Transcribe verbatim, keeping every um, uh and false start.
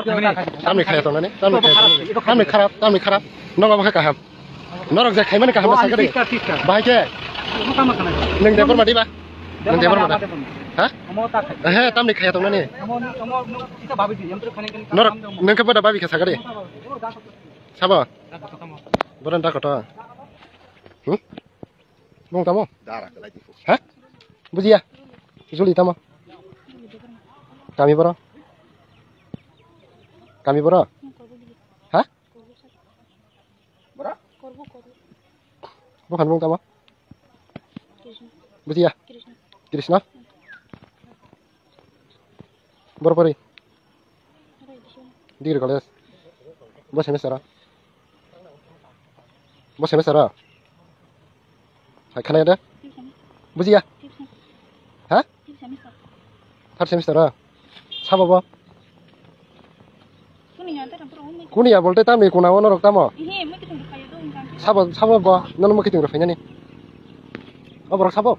Tamni khaya tongnani, tamni khaya tongnani. Tamni kharap, tamni kharap. Nogo bokhe kaham. Norok je khaimani kaham sakari. Bahai khe. Nung Debbarma diba? Nung Debbarma da? Ha? He, tamni khaya tongnani. Norok nung khe boda babi khe sakari. Sabo? Boran da koto. Hmm? Mung tamo? Dara kelai diku. Ha? Bujiya. Juli tamo? Kami boro? Kami boro? Ha? Boro? Bukan mung tamo? Bujiya. Krishna. Boro pori. Degree college. Bo semester o. Bo semester o. Hai khana de. Bujiya. Ha? Third semester o. Sabo bo. Kuniya bolte tamni kuna ono rok tamo. Sabo, sabo bo. Nono mo kiting rok phainani. Oborok sabo.